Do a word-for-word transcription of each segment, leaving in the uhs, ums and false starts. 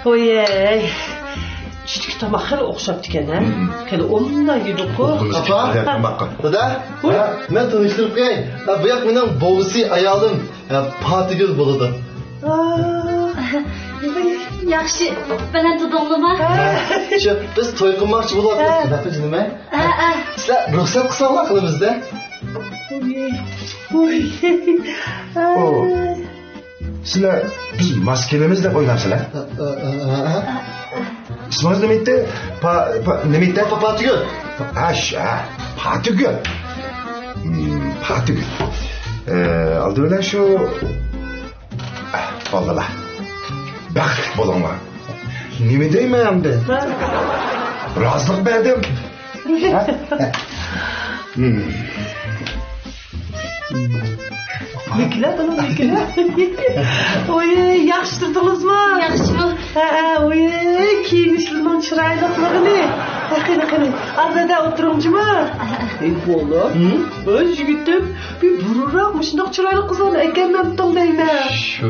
ۋوي، چۈشتىكى تاماق خېلى ئوخشاپتىكەن ھە. خېلى ئوبدان يېدۇققۇ. ئاپا، دادا، مەن تونۇشتۇرۇپ قوياي. بۇ ياق مېنىڭ بوۋىسى، ئايالىم، پاتىگۈل بولىدۇ. ياخشى، بەلەن تۇدۇڭلىما؟ شۇ، بىز توي قىلماقچى بولۇۋاتىمىز. نېمە؟ سىلەر رۇخسەت قىلساڭلار قىلىمىزدە. ئۇي. سىلەر بىز ماس كېلىمىز دەپ ئويلامسىلەر؟ ئىسمىڭىز نېمە ئىدى؟ پا-، پا-، نېمە ئىدى؟ پا-، پاتىگۈل. ھە، ش-، ھە، پاتىگۈل. پاتىگۈل. ئالدى بىلەن شۇ، ئە، بالىلار، بەختلىك بولۇڭلار. نېمە دەيمەن ئەمدى؟ رازىلىق بەردىم. ۋىكىلە، بۇنى ۋىكىلە. ۋوي، ياخشى تۇردىڭىزمۇ؟ ياخشىمۇ؟ ھە، ھە، ۋوي، كىيىنىشلىرىنىڭ چىرايلىقلىقىنى. ھە، قېنى، قېنى، ئازادە ئولتۇرۇڭچىما؟ ھە، ھە. ئەي، بالام، ھە، يىگىتىم، بىر بۇرۇنراق مۇشۇنداق چىرايلىق قىزلارنى ئەكەلمەپتىڭ دەيمەن. شۇ.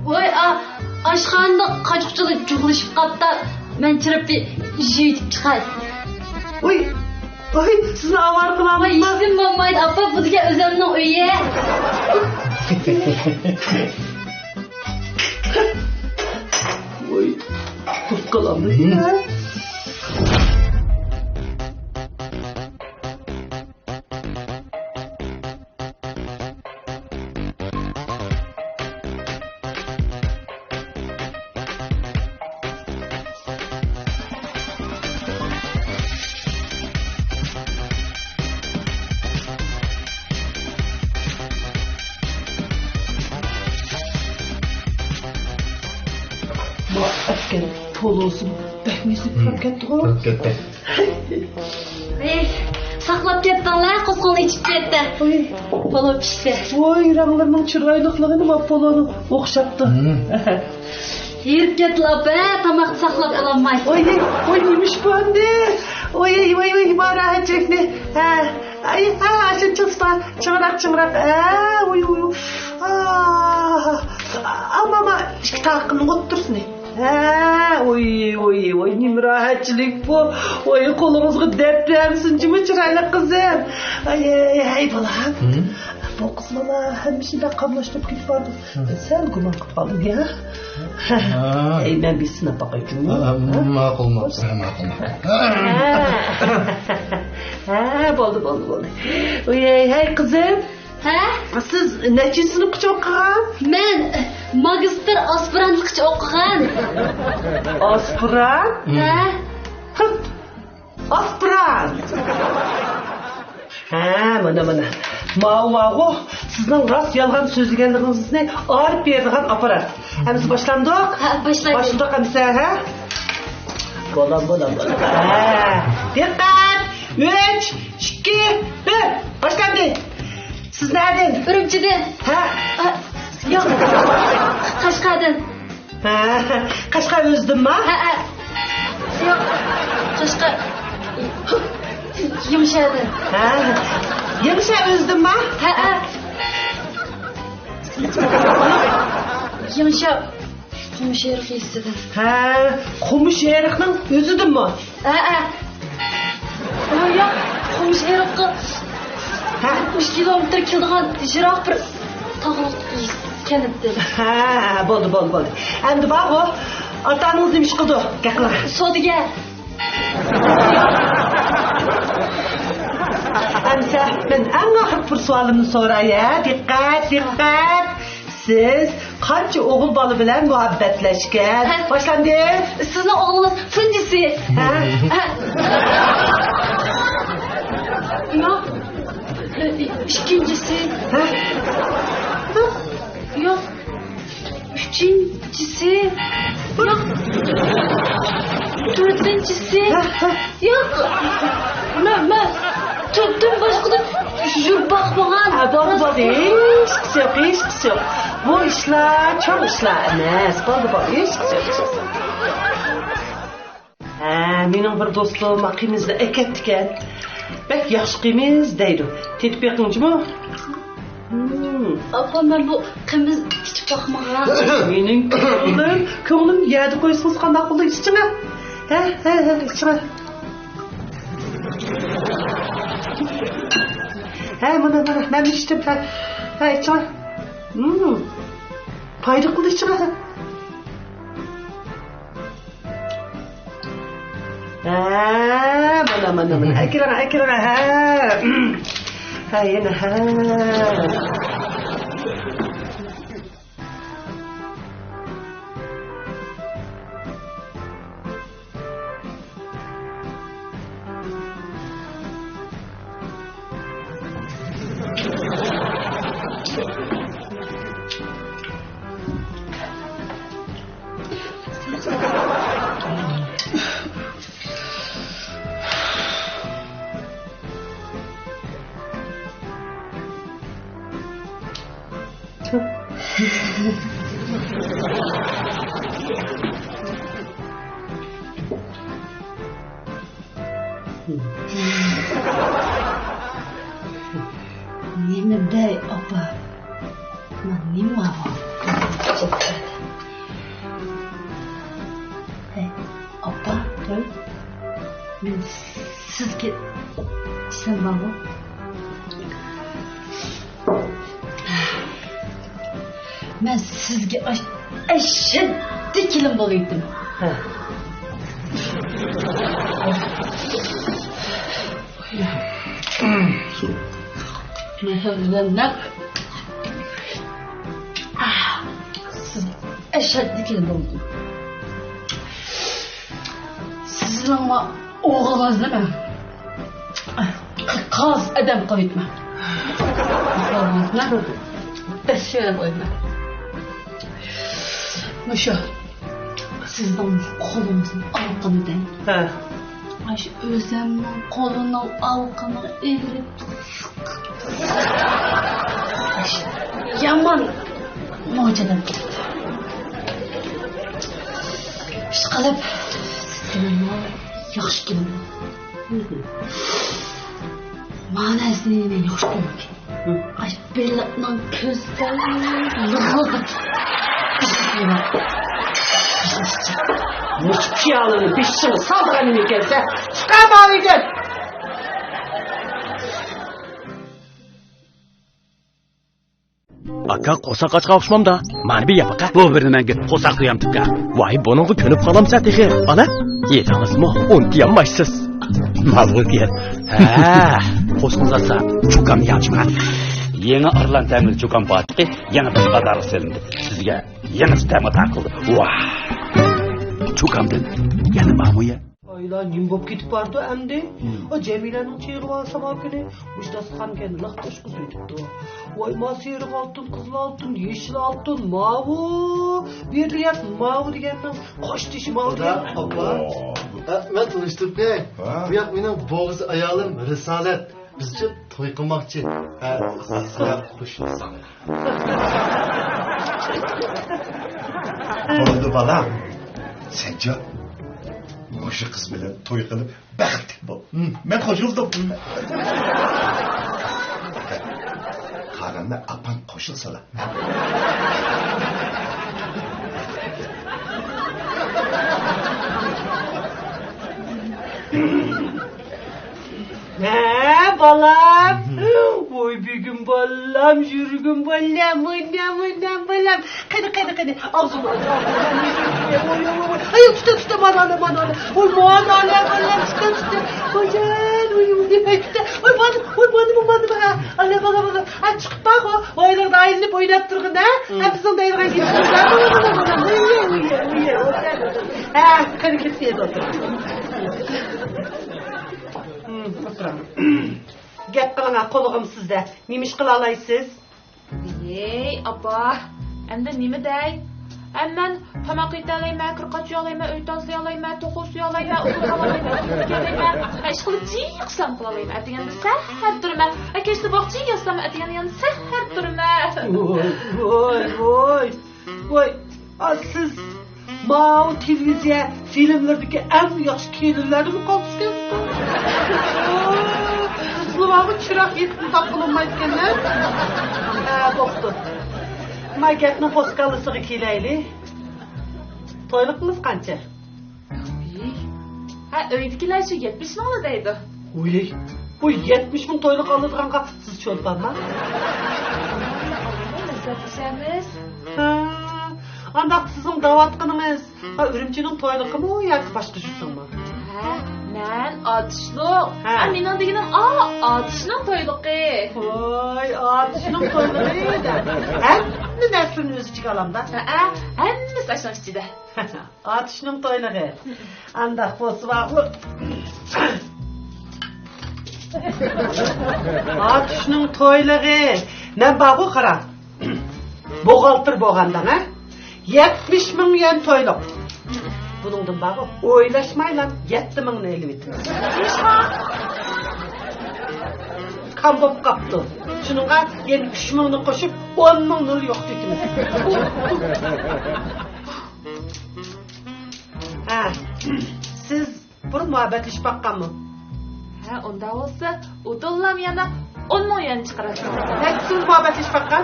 ۋوي، ئا، ئاشخانىدا قاچا-قۇچىلار جۇغلىشىپ قاپتا، مەن چىراپ بىر يېيىپ چىقاي. ۋوي، ۋوي، سىزنى ئاۋارە قىلالمايمەن. ھېچنېمە بولمايدۇ، ئاپا، بۇ دېگەن ئۆزۈمنىڭ ئۆيى. ۋوي، قورققان ئاندىن. ۋاھ، ئەسكەر، پولۇسۇم بەك مېسىپ كىرىپ كەتتىغۇ. كىرىپ كەتتى. ھەي، ساقلاپ كەتتىڭلار، قوسقۇڭنى ئىچىپ كەتتى. ۋوي. پولۇ پىشتى. ۋوي، رەڭلىرىنىڭ چىرايلىقلىقىنى ما پولۇنى ئوخشاپتۇ. ھېرىپ كەتتىلا ئاپا، تاماقنى ساقلاپ بولالماي. ۋوي، ۋوي، نېمىش بۇ ئەمدى؟ ۋوي، ۋوي، ۋوي، ما راھەتچىلىكنى. ھە، ئەي، ھە، ئاشۇنچە چىڭراق، چىڭراق. ھە، ۋوي، ۋوي، ۋوي. ئا، ما، ما، ئىككى تاقىمنىڭ ئوتتۇرىسىنى. ھە، ۋوي، ۋوي، ۋوي، نېمە راھەتچىلىك بۇ. ۋوي، قولىڭىزغا دەرد بەرمىسۇن جۇمۇ، چىرايلىق قىزىم. ئەي، ئەي، ئەي، بالام. بۇ قىز بالا ھەممىسىنى بەك قاملاشتۇرۇپ كېتىپ باردى. سەل گۇمان قىلىپ قالدىم يا. ئەي، مەن بىر سىناپ باقاي جۇمۇ. ماقۇل، ماقۇل، ماقۇل، ماقۇل. ھە، بولدى، بولدى، بولدى. ۋوي، ھەي، قىزىم. ھە؟ سىز نەچچىنچى سىنىپقىچە ئوقۇغان؟ مەن ماگىستىر ئاسپىرانتلىققىچە ئوقۇغان. ئاسپىرانت؟ ھە. ئاسپىرانت. ھە، مانا، مانا. ماۋۇ بارغۇ، سىزنىڭ راست يالغان سۆزلىگەنلىكىڭىزنى ئايرىپ بېرىدىغان ئاپپارات. ئەمىسە باشلامدۇق؟ ھە، باشلايلى. باشلىدۇق ئەمىسە، ھە؟ بولام، بولام، بولام. ھە. دىققەت! ئۈچ، ئىككى، بىر. باشلاندى. سىز نەدىن؟ ئۈرۈمچىدىن. ھە؟ ئا، ياق. قەشقەردىن. ھە، قەشقەر ئۆزىدىنما؟ ھە، ھە. ياق. قەشقەر. يېڭىشەھەردىن. ھە. يېڭىشەھەر ئۆزىدىنما؟ ھە، ھە. يېڭىشەھەر. قومۇش ئېرىق يېزىسىدىن. ھە، قومۇش ئېرىقنىڭ ئۆزىدىنمۇ؟ ھە، ھە. ئۇ ياق، قومۇش ئېرىققا ھە؟ ئۈچ كىلومېتىر كېلىدىغان يىراق بىر تاغلىق كەنتتىن. ھە، ھە، بولدى، بولدى، بولدى. ئەمدى بارغۇ، ئاتا-ئانىڭىز نېمە ئىش قىلىدۇ؟ گەپ قىلىڭ. سودىگەر. ئەمسە مەن ئەڭ ئاخىرقى بىر سوئالىمنى سوراي، ھە؟ دىققەت، دىققەت. سىز قانچە ئوغۇل بالا بىلەن مۇھەببەتلەشكەن؟ ھە؟ باشلاندى. سىزنىڭ ئوغلىڭىز تۇنجىسى. ھە؟ ھە. ياق. ئىككىنچىسى. ھە؟ ياق. ئۈچىنچىسى. ياق. تۆتىنچىسى. ھە، ھە. ياق، مەن، مەن تۆتتىن باشقىدا يۈرۈپ باقمىغان. ھە، بولدى، بولدى. ھېچقىسى يوق، ھېچقىسى يوق. بۇ ئىشلار چوڭ ئىشلار ئەمەس. بولدى، بولدى، ھېچقىسى يوق. ھە، مېنىڭ بىر دوستۇم قىمىزنى ئەكەپتىكەن. بەك ياخشى قىمىز دەيدۇ. تېتىپ بېقىڭچىمۇ؟ ھىم. ئاپا، مەن بۇ قىمىز ئىچىپ باقمىغا. مېنىڭ كۆڭلۈم، كۆڭلۈم يەردە قويسىڭىز قانداق بولىدۇ؟ ئىچىڭە. ھە، ھە، ھە، ئىچىڭە. ھە، مانا، مانا، مەن ئىچتىم. ھە، ھە، ئىچىڭە. مم. پايدا قىلدى ئىچىڭە. ھە، مانا، مانا، مانا. ئەكىرىڭ، ئەكىرىڭ، ھە. ھە، يەنە، ھە. نېمە دەي، ئاپا؟ مانا نېمە بار؟ ھەي، ئاپا، ھەي، مەن سىزگە دېسەم بارغۇ. مەن سىزگە ئاش-، ئەشەددىي كېلىن بولۇۋېتىم. ھە. مەن سىز بىلەن نەق، سىز ئەشەددىي كېلىن بولدۇم. سىزنىڭ ئوغلىڭىزنى مەن قاز ئادەم قىلىۋېتىمەن. ئوغلىڭىزنى بەششەي ئادەم قىلىۋېتىمەن. مۇشۇ سىزنىڭ قولىڭىزنىڭ ئالقىنى دەي. ھە. ئاشۇ ئۆزۈمنىڭ قولىنىڭ ئالقىنىغا ئېلىپ يامان موجىدىم. ئىشقىلىپ، سىزگە ياخشى كېلىدۇ. مانا سىزنى ياخشى كۆرمىگەن. ئاش بېلىقنىڭ كۆزىدە لىغىلداپ. مۇشۇ پىيالىنى بېشىڭغا سالىدىغان نېمە ئىكەنسەن؟ چىقار ماۋۇ ئۆيدىن! ئاكا قورساق ئاچقان ئوخشىمامدا؟ مانا بىر ياپىقا. بۇ بىر نېمەڭگە قورساق تويامتىكا. ۋاي، بۇنىڭغا كۆنۈپ قالامسەن تېخى. ئانا، يېدىڭىزمۇ؟ ئۇنتۇيالمايسىز. ماۋۇ گەپ. ھە، قورسىقىڭىز ئاچسا، چۇكام ياچما. يېڭى ئارلان تەمىلى چۇكام پاكىتى يېڭىدىن بازارغا سېلىندى. سىزگە يېڭىچە تەم ئاتا قىلدى. ۋاھ! چۇكامدىن يەنە بارمۇ يە؟ ئايلار نېمە بولۇپ كېتىپ بارىدۇ ئەمدى؟ ئۇ جەمىلەنىڭ چېيىغا بارسام ھاكىنى مۇشۇ داستىخانغا لىق توشقۇزۇۋېتىپتۇ. ۋاي، ما سېرىق ئالتۇن، قىزىل ئالتۇن، يېشىل ئالتۇن، ماۋۇ، بېرىلىيەس، ماۋۇ دېگەننىڭ قوش تېشى ماۋۇ دېگەن. ئاپا، مەن تونۇشتۇرۇپ قوياي. ھە؟ بۇ ياق مېنىڭ بوغىز ئايالىم رىسالەت. بىزچە توي قىلماقچى. ھە، سىلەر قوشۇلساڭلار. بولدى بالام. سەنچۇ مۇشۇ قىز بىلەن توي قىلىپ بەختلىك بول. مەن قوشۇلدۇم. قالغانلار ئاپاڭ قوشۇلسىلا. ھە، بالام. ۋوي، بۈگۈن بالام، يۈرگۈم بالام، مۇنام، مۇنام بالام. قېنى، قېنى، قېنى. ئاغزىمنى ئاچ، ئاغزىمنى ئاچ. ۋوي، ۋوي، ۋوي، ۋوي. ئاي، تۇتە، تۇتە، مانا، مانا، مانا. ۋوي، مانا، مانا، بالام، تۇتە، تۇتە. ۋوي، جان، ۋوي، ۋوي، ۋوي، تۇتە. ۋوي، مانا، ۋوي، مانا، مانا، مانا. ئانا، بالا، بالا. ھە، چىقىپ بارغۇ. ۋويلاردا ئايلىنىپ ئويناپ تۇرغىنا. ھە، بىزنىڭ دەيدىغان گېپىمىز بار. ۋوي، ۋوي، ۋوي، ۋوي. ھە، قېنى، كېلىپ يەردە ئولتۇر. ھىم، ئولتۇرۇڭ. گەپ قىلىڭا، قۇلىقىم سىزدە. نېمە ئىش قىلالايسىز؟ ھېي، ئاپا، ئەمدى نېمە دەي؟ ھە، مەن تاماق ئېتەلەيمەن، كىر قاچىيالايمەن، ئۆي تازىلىيالايمەن، توخۇ سويالايمەن، ئۇدۇل قالالايمەن، ئۆي تىكەلەيمەن. ھە، ئىشقىلىپ جىق ئىشلارنى قىلالايمەن. ئەتىگەندە سەھەر تۇرىمەن. ھە، كەچتە باغچىگە ياسىلامەن، ئەتىگەندە يەنە سەھەر تۇرىمەن. ۋوي، ۋوي، ۋوي. ۋوي، ئا، سىز ماۋۇ تېلېۋىزىيە فىلىملىرىدىكى ئەڭ ياخشى كېلىنلەردىنمۇ قالدىسىكەنسىز؟ قىزلارغا چىراغ يېتىپ تاپقىلى بولمايدىكەن-ھە؟ ھە، بوپتۇ. ما گەپنىڭ پوسكاللىسىغا كېلەيلى. تويلۇقىڭىز قانچە؟ ھە، ئۆيدىكىلەر شۇ يەتمىش مىڭلا دەيدۇ. ۋۇي، بۇ يەتمىش مىڭ تويلۇق ئالىدىغانغا سىز چولپانما؟ ھە، ئانداق سىزنىڭ دەۋاتقىنىڭىز، ھە، ئۈرۈمچىنىڭ تويلۇقىمۇ ياكى باشقا جۈپنىڭمۇ؟ ھە، مەن ئاتۇشلۇق. ھە. ھە، مېنىڭ دېگىنىم، ئا، ئاتۇشنىڭ تويلۇقى. ۋاي، ئاتۇشنىڭ تويلۇقى دە. ھەممە نەرسىنى ئۆز ئىچىگە ئالامدا. ھە، ھەممىسى ئاشۇنىڭ ئىچىدە. ئاتۇشنىڭ تويلۇقى. ئانداق بولسا بارغۇ. ئاتۇشنىڭ تويلۇقى. مەن بارغۇ، قارا. بوغالتىر بولغاندا، ھە؟ يەتمىش مىڭ يۈەن تويلۇق. بۇنىڭدىن بارغۇ، ئويلاشمايلا يەتتە مىڭنى ئېلىۋېتىمىز. كام بوپ قاپتۇ. شۇنىڭغا يەنە ئۈچ مىڭنى قوشۇپ، ئون مىڭنى يوقىتىۋېتىمىز. ھە، سىز بۇرۇن مۇھەببەتلىشىپ باققانمۇ؟ ھە، ئۇنداق بولسا، ئۇدۇللام يەنە ئون مىڭ يۈەن چىقىراتتى. نەچچىسى بىلەن مۇھەببەتلىشىپ باققان؟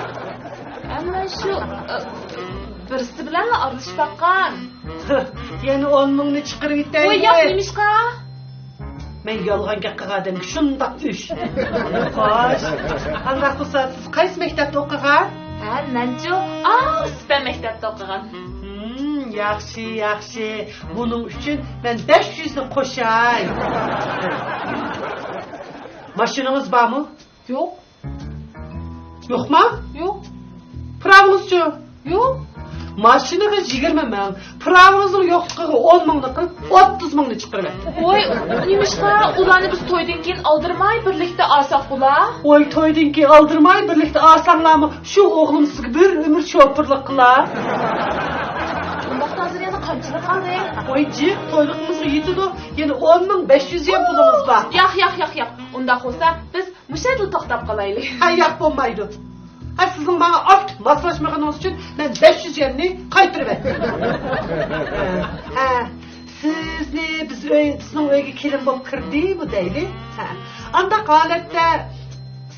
ھە، مەن شۇ، ئە، بىرسى بىلەنلا ئارىلىشىپ باققان. يەنە ئون مىڭنى چىقىرىۋېتەيلى. ۋوي، ياق، نېمىشقا؟ مەن يالغان گەپ قىلغان ئادەمگە شۇنداق ئۈش. خوش. ئانداق بولسا، سىز قايسى مەكتەپتە ئوقۇغان؟ ھە، مەنچۇ، ئاۋۇ سۈپەن مەكتەپتە ئوقۇغان. ھىم، ياخشى، ياخشى. بۇنىڭ ئۈچۈن مەن بەش يۈزنى قوشاي. ماشىنىڭىز بارمۇ؟ يوق. يوقما؟ يوق. پىراۋىڭىزچۇ؟ يوق. ماشىنىڭىز يىگىرمە مىڭ، پىراۋىڭىزنىڭ يوقلۇقىغا ئون مىڭنى قىلىپ، ئوتتۇز مىڭنى چىقىرىۋەتتىم. ۋوي، نېمىشقا ئۇلارنى بىز تويدىن كېيىن ئالدىرىماي بىرلىكتە ئالساق بولا؟ ۋوي، تويدىن كېيىن ئالدىرىماي بىرلىكتە ئالساڭلارمۇ، شۇ ئوغلۇم سىزگە بىر ئۆمۈر شوپۇرلۇق قىلار. ئۇنداقتا ھازىر يەنە قانچىلىك قالدى؟ ۋوي، جىق، تويلۇقىمىزغا يېتىدۇ. يەنە ئون مىڭ بەش يۈز يۈەن پۇلىڭىز بار. ياق، ياق، ياق، ياق. ئۇنداق بولسا، بىز مۇشۇ يەردىلا توختاپ قالايلى. ھە، ياق، بولمايدۇ. ھە، سىزنىڭ ماڭا ئارتۇق ماسلاشمىغىنىڭىز ئۈچۈن مەن بەش يۈز يۈەننى قايتۇرۇۋەتتىم. ھە، سىزنى بىز ئۆي، سىزنىڭ ئۆيگە كېلىن بولۇپ كىردىمۇ دەيلى. ھە. ئانداق ھالەتتە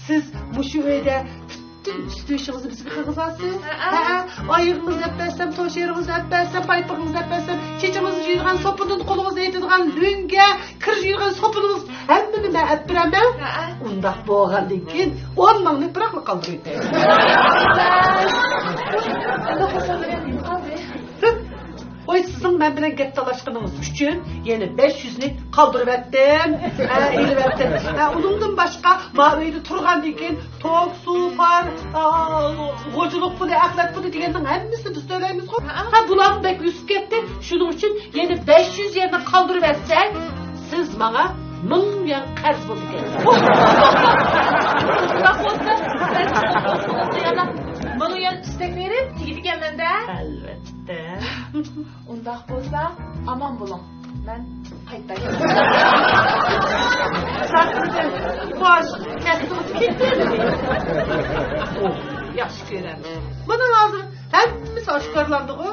سىز مۇشۇ ئۆيدە پۈتۈن ئۈستى بېشىڭىزنى بىزگە قىلغۇزارسىز. ھە. ھە. ئايىغىڭىزنى ئەپ بەرسەم، توشېرىڭىزنى ئەپ بەرسەم، پايپىقىڭىزنى ئەپ بەرسەم، چېچىڭىزنى يۇيىدىغان سوپۇندىن قولىڭىزنى يېتىدىغان لۆڭگە، كىر يۇيىدىغان سوپۇنىڭىز ھەممىنى مەن ئەپ بېرەمەن. ھە. ئۇنداق بولغاندىن كېيىن ئون مىڭنى بىراقلا قالدۇرۇۋېتەي. ۋوي، سىزنىڭ مەن بىلەن گەپ تالاشقىنىڭىز ئۈچۈن يەنە بەش يۈزنى قالدۇرۇۋەتتىم. ھە، ئېلىۋەتتىم. ھە، ئۇنىڭدىن باشقا، ما ئۆيدە تۇرغاندىن كېيىن توك، سۇ، پار، ئا، غوجىلىق پۇلى، ئەخلەت پۇلى دېگەننىڭ ھەممىسىنى بىز تۆلەيمىزغۇ. ھە. ھە، بۇلارمۇ بەك ئۆسۈپ كەتتى. شۇنىڭ ئۈچۈن يەنە بەش يۈز يۈەننى قالدۇرۇۋەتسەك، سىز ماڭا مىڭ يۈەن قەرز بولىدىكەن. ئۇنداق بولسا، سەن چىقىپ يەنە مىڭ يۈەن ئۈستەك بېرىپ تېگىدىكەنمەن-دە. ئەلۋەتتە. ئۇنداق بولسا، ئامان بولۇڭ. مەن قايتاي. ساقىنسەن، باش، كەستىڭىز كەتمەيلىمۇ؟ ئوھ، ياخشى كۆرەم. مانا ھازىر ھەممىسى ئاشكارىلاندىغۇ.